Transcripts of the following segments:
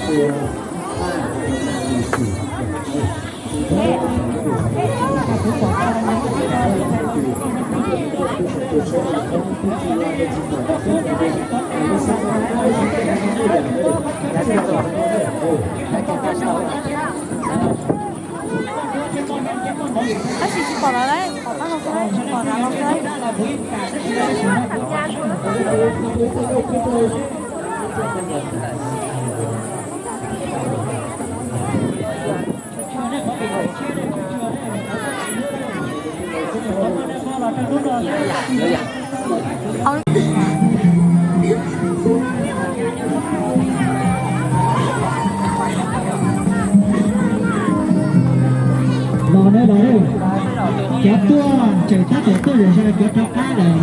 Tab sis tsis pom lawv, pom pab hauv xwb, tsis pom lawv hauv xwb. Los nawb, los nawb. Cov tuaj tseem tab tom tuaj, yog cov rov qab lawm.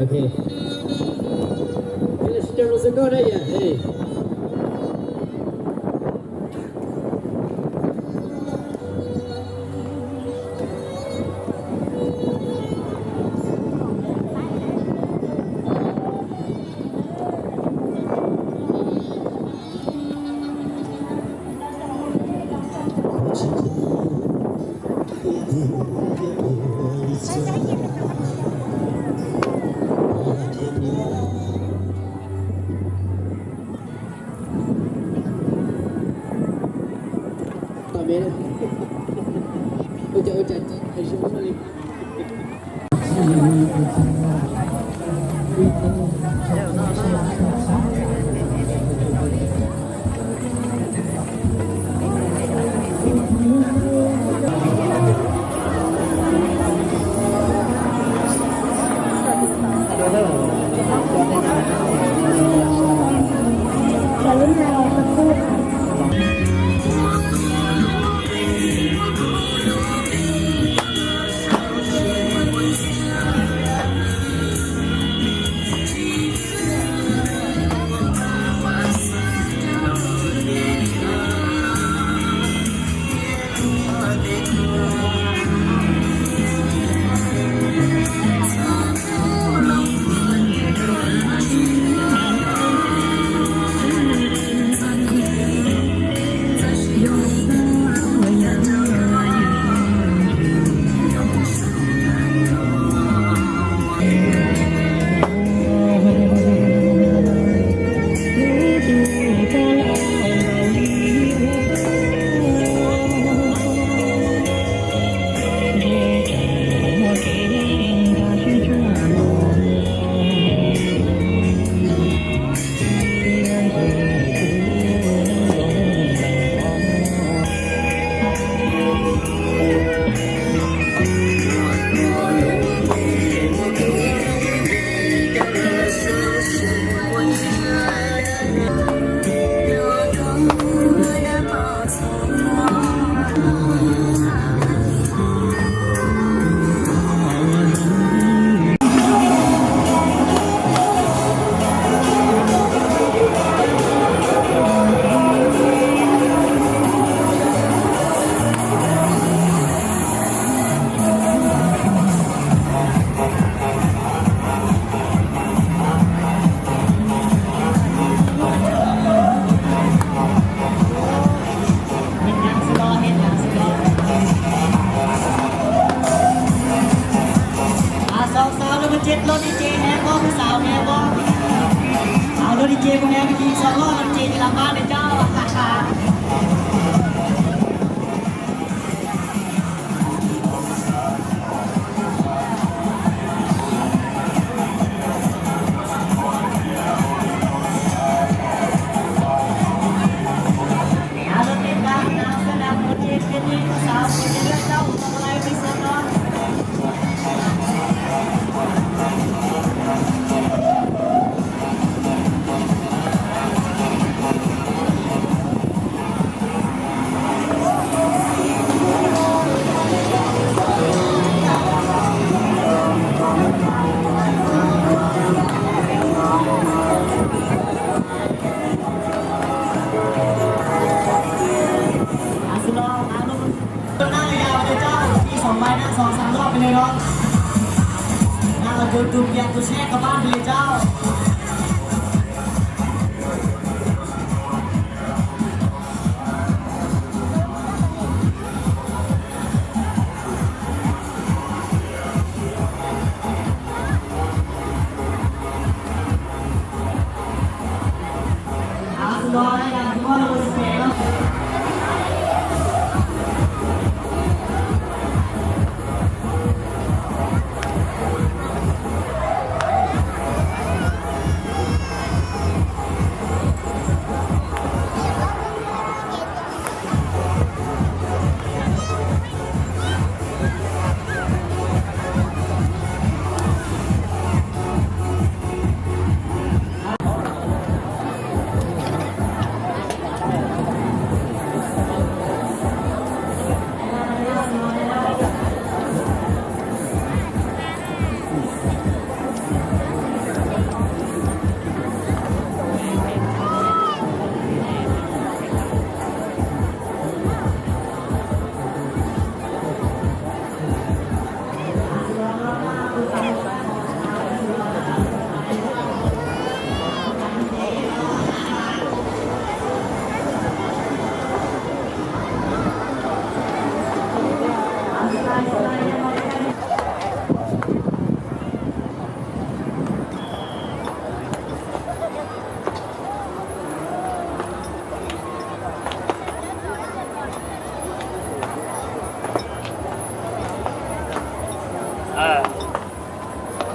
Ok. Tab sis coj lus xwb koj na yom.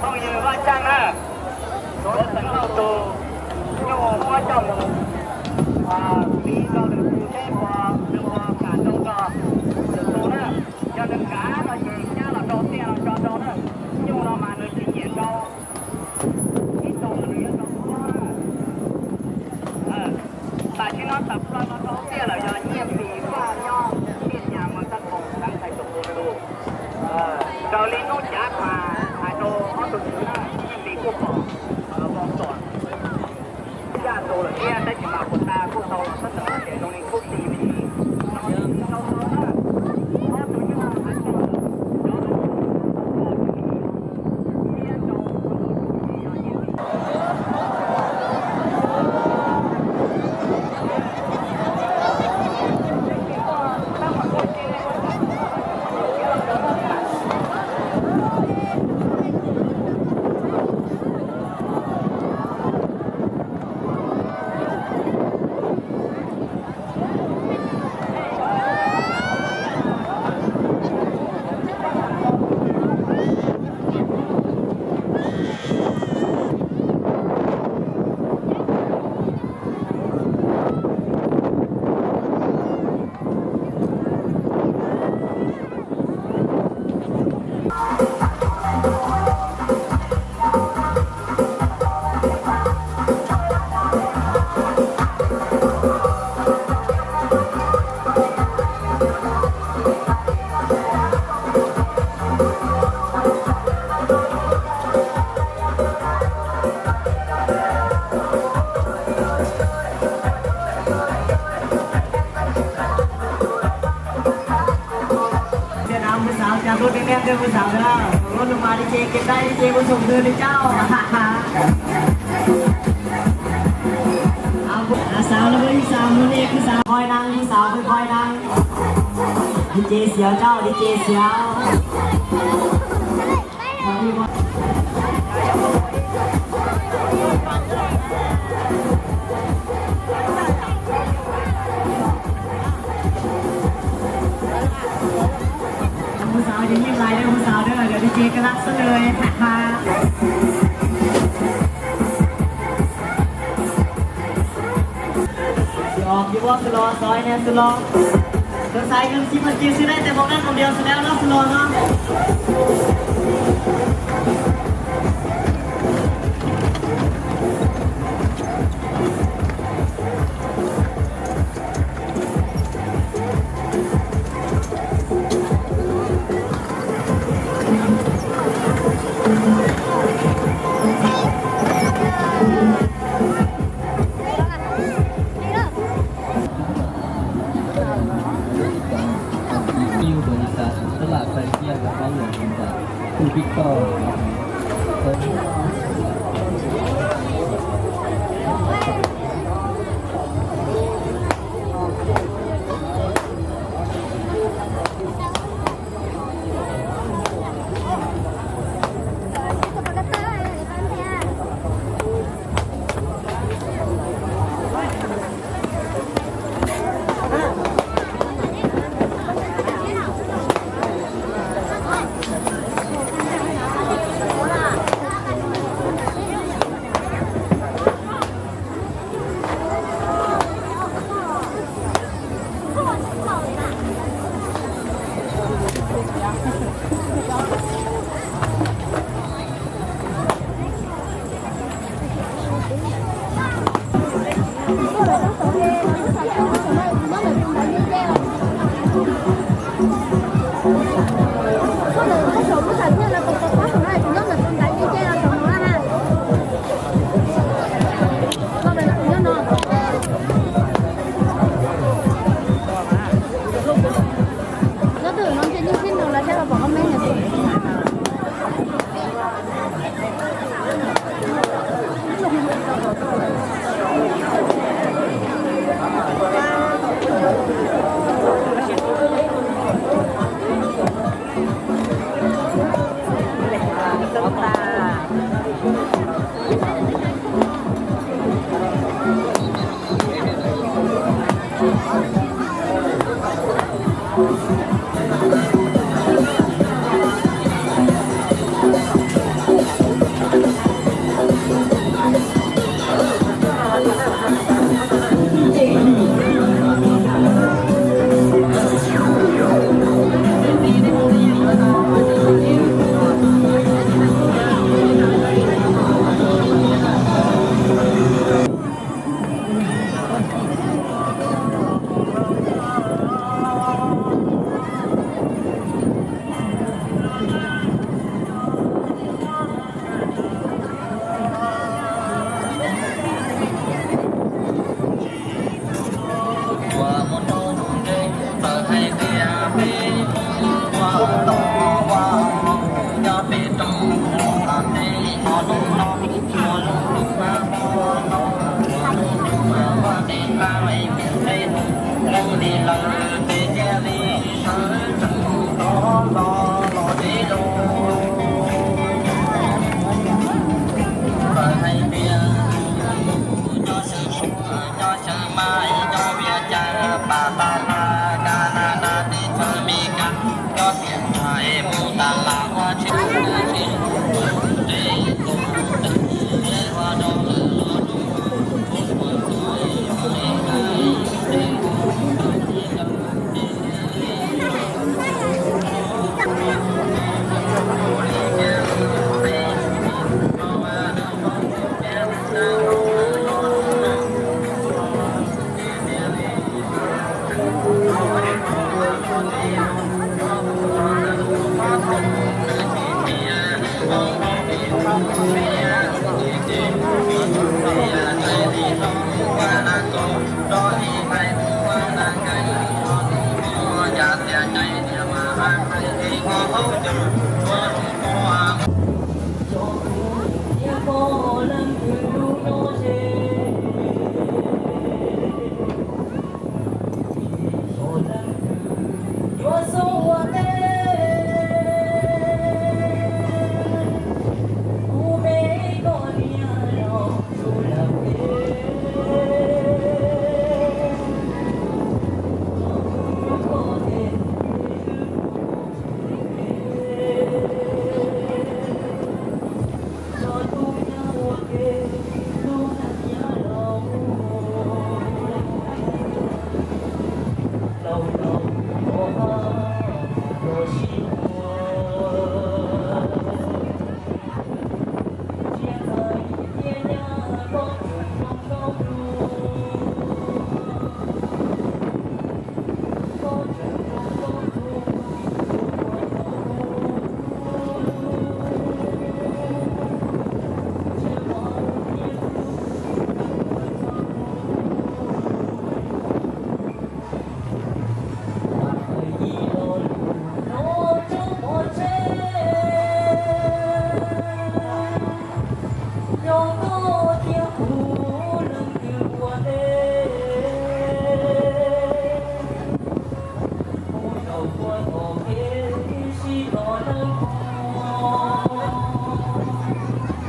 Phooj ywg Vaj Txaj na, tuav xeem Lauj tus nyuj muab coj mus piv rau lwm tus seb puas, nws puas kam rau rau lwm tus na. Yog nws kam no ces nyab los rau tiaj los tso rau na. Nyuj no mas nws tsis nyiam rau ib tug, nws yuav rau ob na. Tam sim no tawm plaws los rau tiaj lawm, yog Nyiaj Pim Vaj Nyob, Nyiaj Nyas Mas Xab Koom, Xeev Thais Tus Pu Lu. Raws li hnub cav mas hais rau ob tug tswv na, Nyiaj Pim kuj pom Voos Tuam yaj tus lawm thiab, tab sis mas puas tas kuj tau los sab tawm ces zoo li kub ti me ntsis. Ob tug nyuj hais tau lawm, cov lus Xav cas kuv tias nej tej kuv xav na, kuv lub nus mas li ces kev dai li ces kuv txhob nqhis li cauj. Xav no kuv xav no ne, kuv xav qhoi na, kuv xav kuv qhoi na. Li ces xiav cauj, li ces xiav. Hu xav ces yeej lais, hu xav na, yog li ces kab lab xwb na. Yog kis ua xwb los xav ne xwb los. Tus xaiv kawg tsis muaj cia xwb dai tes mos dab mus diav xwb dai los xwb los no. Yu tus lis xas tus tab lam xais kiag tus qab yuam tus ntawm tus Victor. Lawv ces cia li sawv tsees tod los los tsev lawm. Txawm hais tias cov sawv suav, cov sawv mas, cov viaj cas, pas tas las Kas Nas Das teb chaws Amelikas, cov tiam ntsa es mus tas las ua tsheb, tsheb ua rau lawv los rau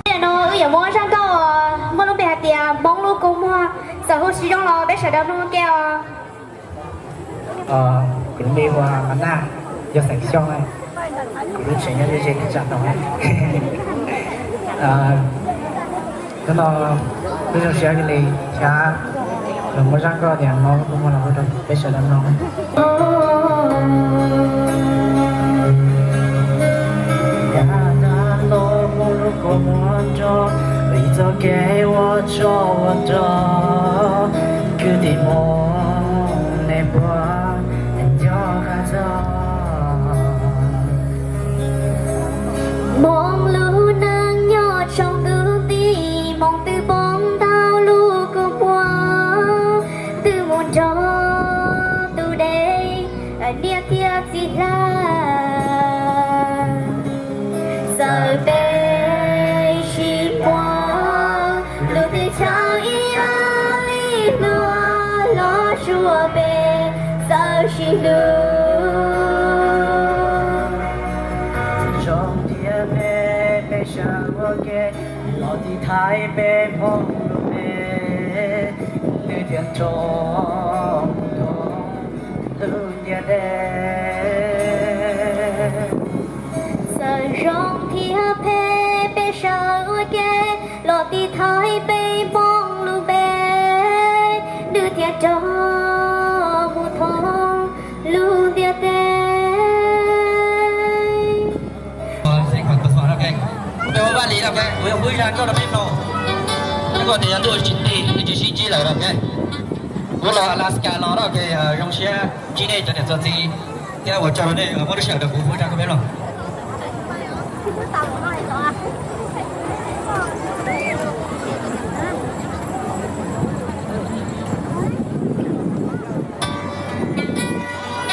Nim no wb yuav muab zaj nkauj muaj lub npe hais tias Hmoob lub kua muag, txawm hu tsis zoo los peb sawv daws mloog ua ke os. Kuv lub npe hu ua Naj, yog xeem Xyooj, kuv lub tsev nyob ze ze teb tsam no. Hnub no kuv zoo siab li thiab, los muab zaj nkauj tias Hmoob lub kua muag los hu rau peb sawv daws mloog. Yav tag los Hmoob lub kua muag nrog, vim txoj kev ua tsov ua rog, kwv tij Hmoob nej puas nco qab txog. Hmoob lub neej nyob tsaus ntuj nti, Hmoob twb poob ntau lub kua muag, twb mus nrog tus dej, niam thiab txiv hlob. Txawm peb sib muab, lub teb chaws ib yam li hlua, los suav peb txawj sib hlub. Zoo thiab peb, peb sawv ua ke, los tiv thaiv peb Hmoob lub npe, nws thiaj rov mus thoob lub ntiaj teb. Txawm zoo thiab phem, peb sawv ua ke, los tiv thaiv peb Hmoob lub npe, nws thiaj rov mus thoob lub ntiaj teb. Peb ua vaj li, kuv yuav pub zaj nkauj rau peb mloog. Zaj nkauj tias yog ntuj tsis tig, ntuj tsis sib ntsib lawm no. Kuv los Alaska los no, zoo siab ntsib nej cov niam txiv thiab ua tsaug rau nej muab lub sij hawm rau kuv pub zaj nkauj peb mloog.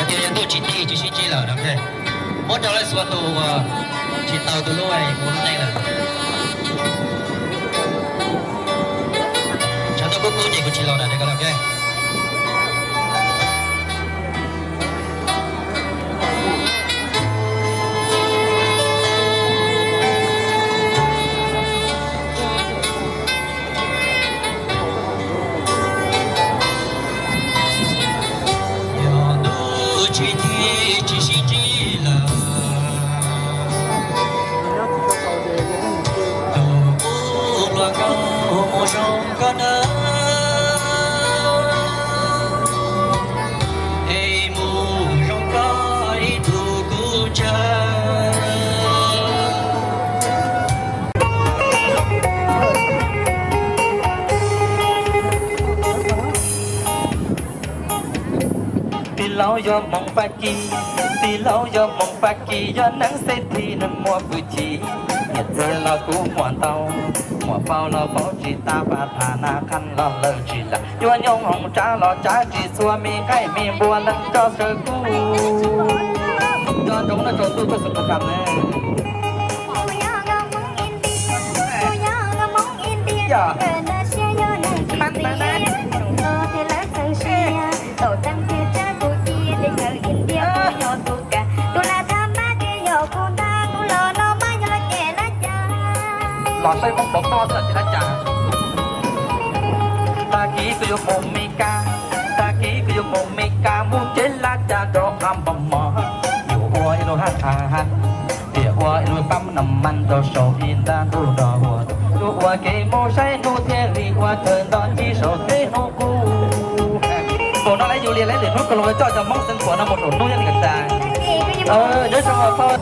Tias yog ntuj tsis tig tsis sib ntsib lawm no, muab rau lawv txhua tus uas tsis tau tu lub ua lub neej lawm. Tshav ntuj kub kub ces kuv tsis los lawm. Tij laug yog Hmoob Fab Kis, tij laug yog Hmoob Fab Kis, yog neeg xeb thim neeg muaj hwj chim. Niam txiv los kuj muaj ntau, muaj faus los faus tsis tag, pas tham na qhab los lawv tsis lam, yuav nyooj hoom tsav los tsav tsis txhua, me nqaij me npua leej tso sawv kuj. Nco ntsoov no rau ntuj tuaj xwb kuv kam ne. Los saib Hmoob Pov Toj xwb tsis dab cas. Tag kis kuv yuav mus Mes Kas, tag kis kuv yuav mus Mes Kas, mus tsev laj cas rau qab npau mom. Yuav ua ib lub haj a haj, yuav ua ib lub pab nam mas rau saum ib nrab ntuj nrog ua, yuav ua kev mus saib hnub thiaj li ua chaw nto ncig saum tej hnub qub. Npaum no lawv yus lias lawv lwm hnub ko los coj cov Hmoob Xeev Khuam no mus saum hnub nyob li kas tas. Nyob zoo phauj.